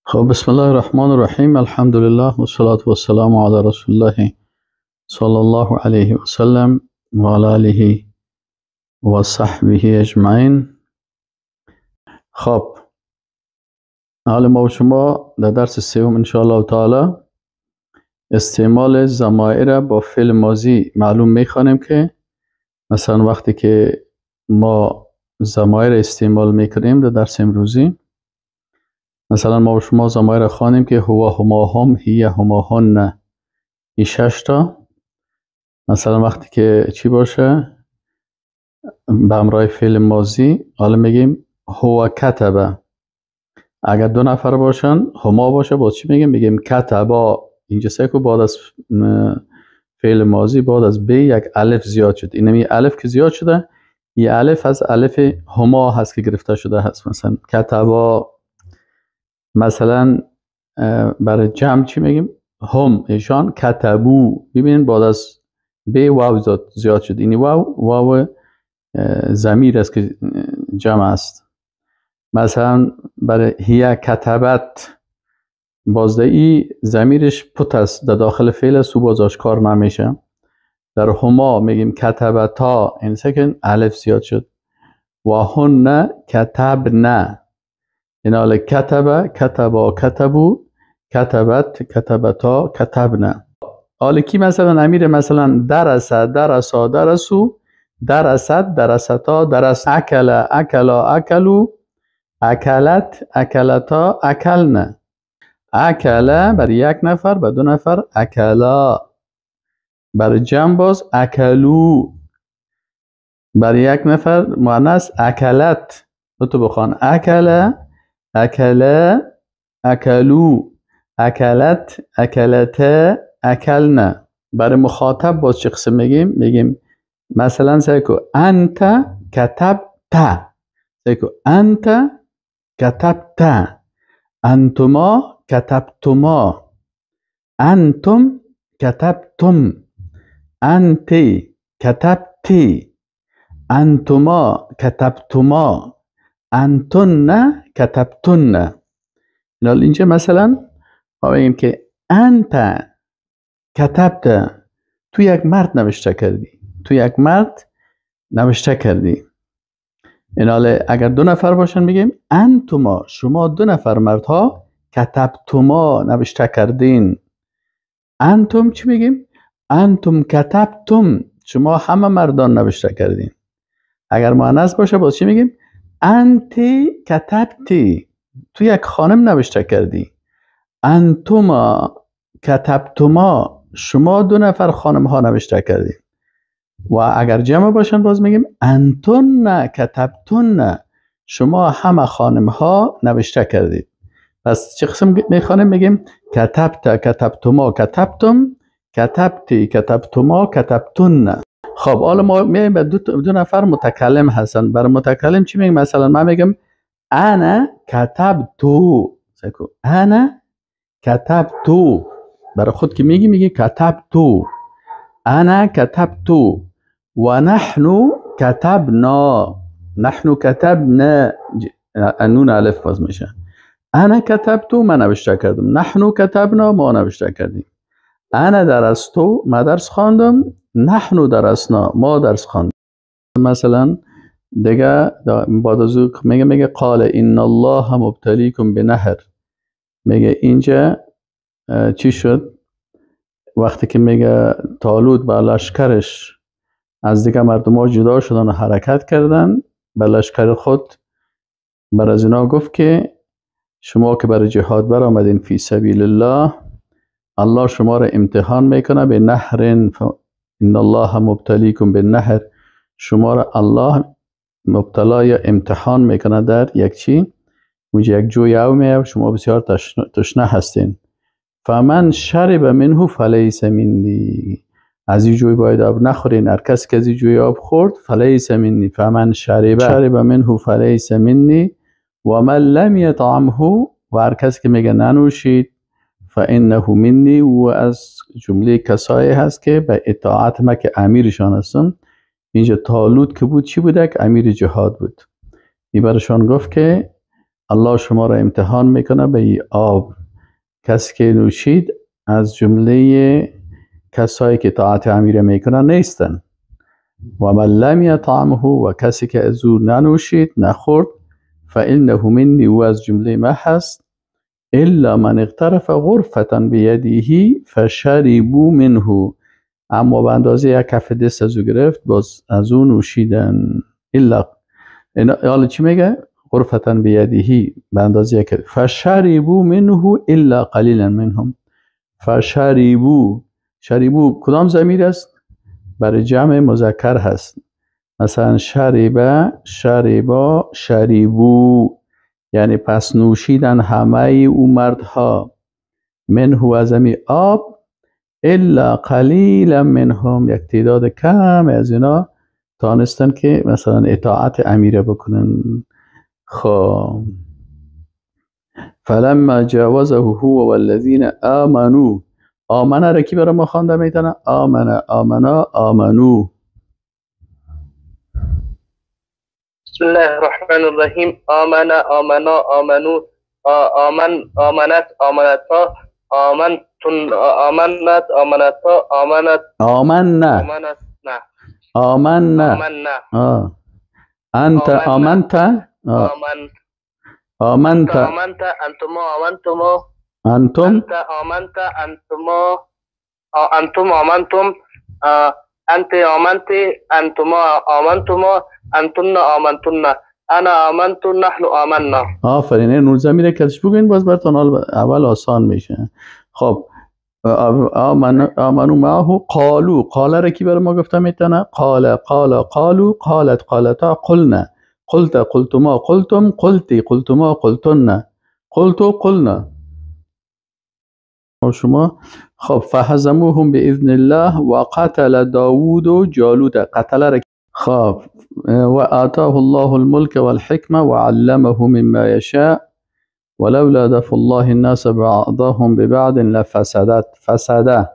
خب، بسم الله الرحمن الرحیم. الحمدلله و الصلاة و السلام علی رسول الله صلی الله علیه و سلم و علی آله و صحبه اجمعین. خب، حالا ما و شما در درس سوم انشاءالله تعالی استعمال ضمایر با فعل ماضی معلوم میخوانیم که مثلا وقتی که ما ضمایر استعمال میکنیم، در درس امروزی مثلا ما و شما ضمایر خوانیم که هو، هما، هم، هی، هما، هن، این شش تا. مثلا وقتی که چی باشه به همراه فعل ماضی، حالا میگیم هو کتب. اگر دو نفر باشن، هما باشه، باز چی میگیم؟ میگیم کتبا. اینجا سیل کو، بعد از فعل ماضی، بعد از ب یک الف زیاد شد. اینمی الف که زیاد شده، این الف از الف هما هست که گرفته شده هست. مثلا کتبا. مثلا برای جمع چی میگیم؟ هم، ایشان، کتبوا. ببینید، بعد از ب واو زیاد شد. این واو، واو ضمیر است که جمع است. مثلا برای هی کتبت، باز ای ضمیرش پت است، در داخل فعل است و باز آشکار نمیشه. در هما میگیم کتبتا، این سیل کن، الف زیاد شد. و هن کتبن. این حال کتب، کتبا، کتبوا، کتبت، کتبتا، کتبن. حالا کی مثلا امیر مثلا درس، درسا، درسوا، درست، درستا، درسن. اکل، اکلا، اکلوا، اکلت، اکلتا، اکلن. اکل برای یک نفر، به دو نفر اکلا، برای جمع باز اکلوا. برای یک نفر مؤنث اکلت. دو تا بخوان: اکل، اکلا، اکلوا، اکلت، اکلتا، اکلن. برای مخاطب باز چه قسم میگیم؟ میگیم مثلا سیل کو، انت کتبت. سیل کو، انت کتبت، انتما کتبتما، انتم کتبتم، انت کتبتی، انتما کتبتما، انتن کتبتن. اینجا مثلا ما بگیم که انت کتبت، تو یک مرد نوشته کردی، تو یک مرد نوشته کردی. این حالا اگر دو نفر باشن میگیم انتما، شما دو نفر مردها، کتبتما، نوشته کردین. انتم چی میگیم؟ انتم کتبتم، شما همه مردان نوشته کردین. اگر مؤنث باشه باز چی میگیم؟ انت کتبتی، تو یک خانم نوشته کردی. انتما کتبتما، شما دو نفر خانم ها نوشته کردین. و اگر جمع باشن باز میگیم انتن کتبتن، شما همه خانم ها نوشته کردید. پس چه قسم میخوانیم؟ میگیم کتبت، کتبتما، کتبتم، کتبتی، کتبتما، کتبتن. خب، حالا ما میایم به دو نفر متکلم هستن. برای متکلم چی میگیم؟ مثلا من میگم انا کتبتو. انا کتبتو. برای خود که میگی، میگی کتبتو. انا کتبتو و نحن کتبنا. نحن کتبنا، نون الف باز میشه. انا کتبتو، من نوشته کردم. نحن کتبنا، ما نوشته کردیم. انا درستو، ما درس خواندم. نحن درسنا، ما درس خواندیم. مثلا دیگه بعد از میگه قال ان الله مبتلیکم بنهر. میگه اینجا چی شد؟ وقتی که میگه طالوت با لشکرش از دیگه مردم ها جدا شدن و حرکت کردن به لشکر خود، بر از اینا گفت که شما که برای جهاد برآمدین، فی سبیل الله، الله شما را امتحان میکنه. به نهر، ان الله مبتلیکم بنهر، شما را الله مبتلا یا امتحان میکنه در یک چی؟ اونجا یک جوی آو میه، شما بسیار تشنه هستین. فمن شرب منه فلیس منی. از این جوی باید آب نخورین. هر کس که از این جوی آب خورد، فلیس منی. فمن شرب منه فلیس منی و من لم یطعمه، و هر کس که میگه ننوشید، فانه منی، و از جمله کسایی هست که به اطاعت ما که امیرشان هستم. اینجا طالوت که بود چی بوده؟ که امیر جهاد بود. این برشان گفت که الله شما را امتحان میکنه به این آب، کسی که نوشید از جمله کسایی که طاعت امیر میکنن نیستن. و من لم یطعمه، و کسی که از او ننوشید نخورد، فانه منی، او از جمله ما هست. الا من اغترف غرفة بیده فشربوا منه، اما به اندازه یک کف دست از او گرفت باز از او نوشیدن. الا حالا چی میگه؟ غرفة بیده، به اندازه یک، فشربوا منه الا قلیلا منهم. فشربوا، شربوا کدام ضمیر است؟ برای جمع مذکر هست. مثلا شرب، شربا، شربوا، یعنی پس نوشیدن همه او مردها، منه از امی آب، الا قلیلا منهم، یک تعداد کم از اینا تانستن که مثلا اطاعت امیره بکنن. خب فلما جاوزه هو والذین آمنوا، آمنه را کی برای ما خوانده میتونه؟ آمنه، آمنا، آمنو. بسم الله الرحمن الرحیم. آمن، آمنا، آمنو، آمن، آمنت، آمنتا، آمنتن، آمنت، آمنتا، آمنت، آمنا، آمنت، نه، آمنا، آمنا، انت، آمنت، آمن، آمنت، آمنت، انتما، آمنتما، انتم، انت، آمنت، انتما، انتم، آمنتم، انت، آمنت، انتما، آمنتما، انتن، آمنتن، انا آمنت، نحن آمنا. آفرین. این نور زمینه کسش بگوین باز براتون اول آسان میشه. خب آمنو معه قالو، قاله را کی برای ما گفته میتونه؟ قال، قال، قالو، قالت، قالتا، قلنا، قلت، قلتما، قلتم، قلتی، قلتما، قلتن، قلتو، قلنا. شما خب فهزموهم باذن الله و قتل داوود جالوت، قتل را خب و آتاه الله الملك والحکمه وعلمه مما یشاء ولولا دفع الله الناس بعضهم ببعض لفسدت. فسده،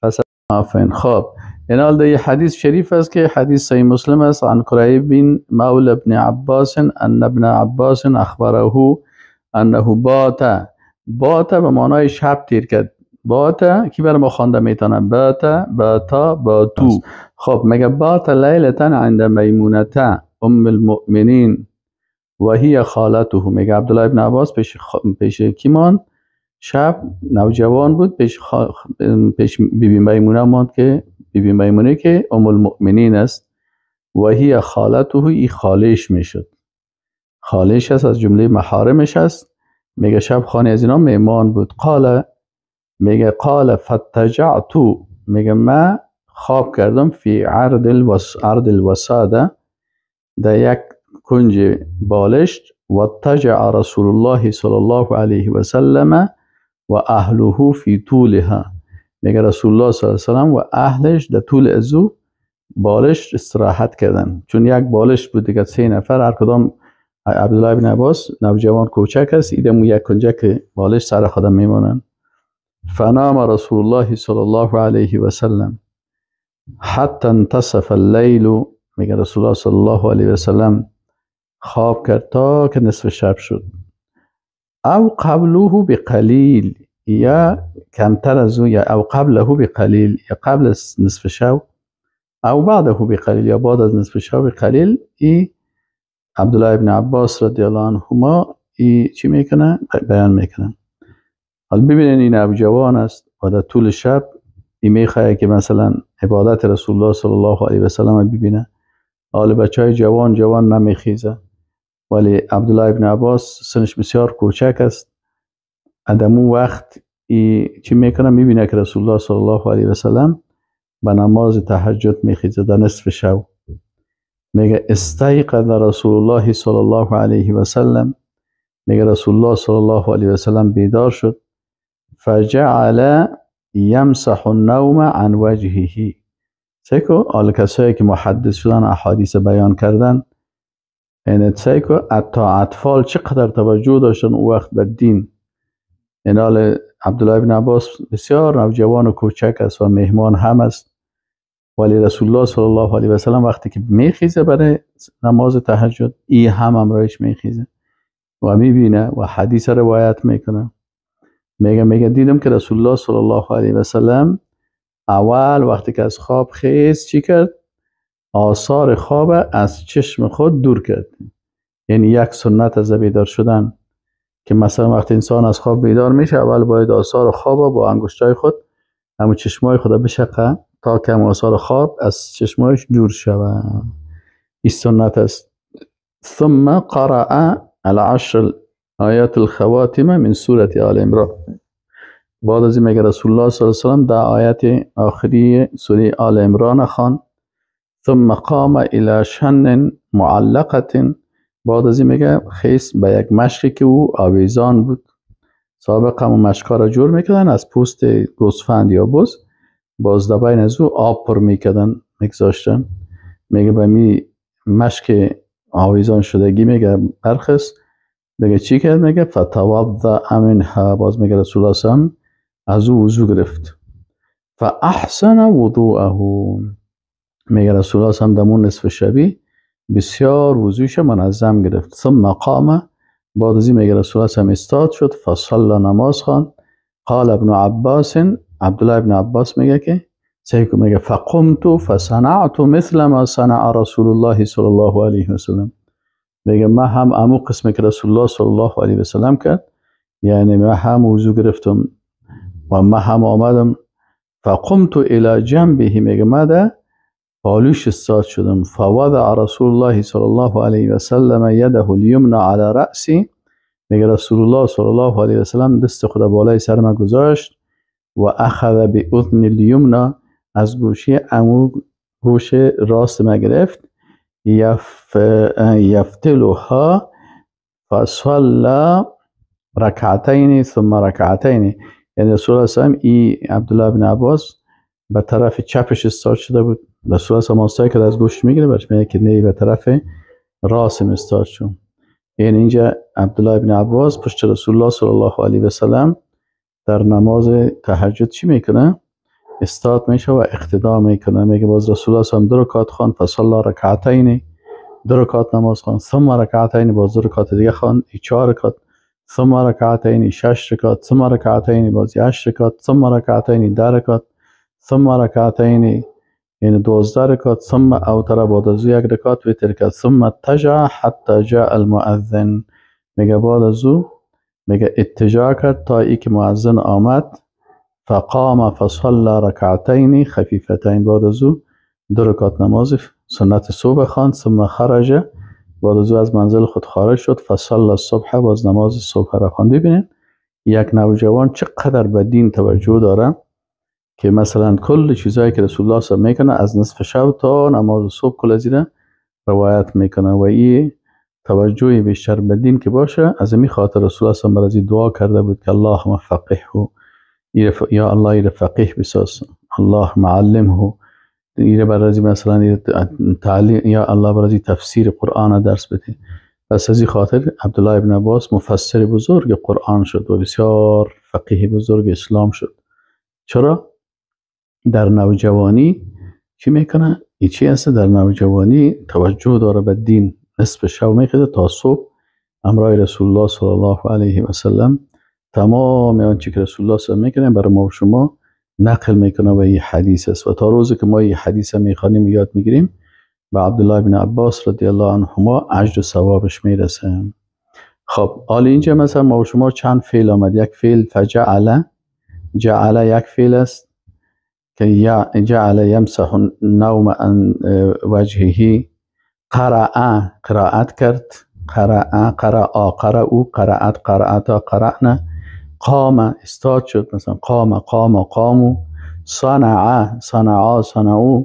فسد. آفرین. خب این حال در حدیث شریف است که حدیث صحیح مسلم است. عن قریب بن مولی ابن عباس ان ابن عباس اخبره انه بات، بات به معنای شب تیر کرد. بات کی برای ما خوانده میتونه؟ بات، باتا، باتو. خب میگه بات لیلة عند میمونة ام المؤمنین و هی خالته. میگه عبدالله ابن عباس پیش کی ماند؟ شب نوجوان بود، پیش بیبی میمونه ماند که بیبی میمونه که ام المؤمنین است. و هی خالته، ای خالش میشد، خالش است، از جمله محارمش است. میگه شب خانه از اینا میمان بود. قال، میگه قال فتجعت، میگه من خواب کردم، فی عرض الوساده، در یک کنج بالشت. و اتجع رسول الله صلی الله علیه و سلم و اهله فی طولها، میگه رسول الله صلی الله علیه و سلم و اهلش در طول ازو بالشت استراحت کردن، چون یک بالشت بود دیگه، 3 نفر هر کدام. عبدالله بن عباس نوجوان کوچک است، ایدمو یک کنجک بالش سر خودم میمانن. فنام رسول الله صلی الله علیه و سلم حتی انتصف اللیل، میگه رسول الله صلی الله علیه و سلم خواب کرد تا که نصف شب شد. او قبله بقلیل، یا کمتر از او، یا او قبله بقلیل، یا قبل از نصف شب، او بعده بقلیل، یا بعد از نصف شب بقلیل. ای عبدالله ابن عباس رضی الله عنهما ای چی میکنه؟ بیان میکنه. حالا ببینین این نوجوان است و در طول شب ای میخواه که مثلا عبادت رسول الله صلی الله علیه و سلم ببینه. حالا بچه های جوان جوان نمیخیزه، ولی عبدالله ابن عباس سنش بسیار کوچک است. ادمو وقت ای چی میکنه؟ میبینه که رسول الله صلی الله علیه و سلم به نماز تهجد میخیزه در نصف شب. میگه استيقظ رسول الله صلی الله علیه و سلم، میگه رسول الله صلی الله علیه و سلم بیدار شد. فجعل یمسح النوم عن وجهه. سیکو حالا کسایی که محدث شدن احادیث بیان کردن، این سیکو حتی اطفال چقدر توجه داشتن اون وقت به دین. این حال عبدالله ابن عباس بسیار نوجوان و کوچک است و مهمان هم است، ولی رسول الله صلی الله علیه و سلم وقتی که میخیزه برای نماز تهجد، ای هم همراهش میخیزه. و میبینه و حدیث روایت میکنه. میگه دیدم که رسول الله صلی الله علیه و سلم اول وقتی که از خواب خیز چی کرد؟ آثار خواب از چشم خود دور کرد. یعنی یک سنت از بیدار شدن که مثلا وقتی انسان از خواب بیدار میشه اول باید آثار خواب با انگشتای خود همون چشمای خود بشقه تا که آثار خواب از چشمایش دور شود. این سنت است. ثم قرأ العشر آیات الخواتم من سورة آل عمران. بعد از این میگه رسول الله صلی الله علیه و سلم 10 آیت آخری سوره آل عمران خواند. ثم قام الى شن معلقة. بعد از این میگه خیس به یک مشکی که او آویزان بود. سابق هم مشکا را جور میکردن از پوست گوسفند یا بز، باز در بین از او آب پر میکردن میگذاشتن. میگه به می مشک آویزان شدگی میگه برخست دیگه چی کرد؟ میگه فتوضأ منها. باز میگه رسول الله صلی الله علیه و سلم از او وضو گرفت. فاحسن وضوءه. میگه رسول الله صلی الله علیه و سلم دمون نصف شبی بسیار وضویش منظم گرفت. ثم قام. بعد از این میگه رسول الله صلی الله علیه و سلم استاد شد. فصلى نماز خواند. قال ابن عباس، عبدالله ابن عباس میگه که سیکو میگه فقمت فصنعت مثل ما صنع رسول الله صلی الله علیه و سلم. میگه من هم امو قسم که رسول الله صلی الله علیه و سلم کرد، یعنی من هم وضو گرفتم و من هم آمدم. فقمت الى جنبه. میگه من ده پالوش استاد شدم. فوضع رسول الله صلی الله علیه و سلم یده الیمنى علی رأسی. میگه رسول الله صلی الله علیه و سلم دست خود بالای سر من گذاشت. و اخذ باذن الیمنى، از گوشه امو گوش راست من گرفت. یفتلها فصلى رکعتین ثم رکعتین. یعنی رسول الله صلی الله علیه و سلم ای عبدالله بن عباس به طرف چپش استاد شده بود. رسول الله صلی الله علیه و که از گوش میگیره برش میگه که نه، به طرف راست استاد شد. یعنی اینجا عبدالله بن عباس پشت رسول الله صلی الله علیه و سلم در نماز تهجد چی میکنه؟ استاد میشه و اقتدا میکنه. میگه باز رسول الله صلی الله علیه و سلم 2 رکعت خواند. فصلى رکعتین، 2 رکعت نماز خواند. ثم رکعتین، باز 2 رکعت دیگه خواند، 4 رکعت. ثم رکعتین، 6 رکعت. ثم رکعتین، باز 8 رکعت. ثم رکعتین، 10 رکعت. ثم رکعتین، یعنی 12 رکعت. ثم اوتر، بعد از 1 رکعت وتر کرد. ثم اتجع حتی جاء المؤذن. میگه بعد از او میگه اتجاع کرد تا ای که مؤذن آمد. فقام فصلى رکعتین خفیفتین. بعد از او 2 رکعت نماز سنت صبح خواند. ثم خرج، بعد از او از منزل خود خارج شد. فصلى الصبح، باز نماز صبح را خواند. ببینید یک نوجوان چقدر به دین توجه داره که مثلا کل چیزایی که رسول الله صلی الله علیه و میکنه از نصف شب تا نماز صبح کل از اینا روایت میکنه و این توجه بیشتر به دین که باشه. از این خاطر رسول الله صلی الله علیه و دعا کرده بود که اللهم فقهه، یا الله ایره فقیه بساز، اللهم علمه، ایره برازی مثلا تعلیم، یا الله برازی تفسیر قرآن درس بده. پس از این خاطر عبدالله ابن عباس مفسر بزرگ قرآن شد و بسیار فقیه بزرگ اسلام شد. چرا؟ در نوجوانی چی میکنه؟ این چی هست؟ در نوجوانی توجه داره به دین، نصف شب میخیده تا صبح امرای رسول الله صلی الله علیه و سلم تمام آنچه که رسول الله صلی الله علیه و میکنه برای ما و شما نقل میکنه و این حدیث است. و تا روزی که ما این حدیث میخوانیم یاد میگیریم به عبدالله بن عباس رضی الله عنهما اجر و ثوابش میرسه. خب حالا اینجا مثلا ما و شما چند فعل آمد. یک فعل فجعل، جعل یک فعل است که جعل یمسح النوم عن وجهه. قرأ قرائت کرد، قرأ قرأ قرأوا قرأت قرأتا قرأنا. قام استاد شد، مثلا قام قام قاموا. صنع صنعا صنعوا،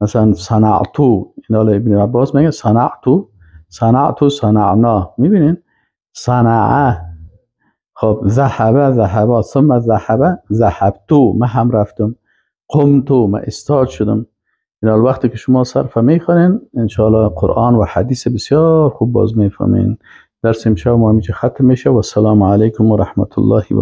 مثلا صنعتو. این حالا ابن عباس میگه صنعتو صنعتو صنعنا، میبینین صنع. خب ذهب ذهبا، ثم ذهب ذهبتو، من هم رفتم. قمتو، من استاد شدم. این حال وقتی که شما صرف میخوانین انشاءالله قرآن و حدیث بسیار خوب باز میفهمین. درس امشب ما همینجا ختم میشه و السلام علیکم و رحمت الله و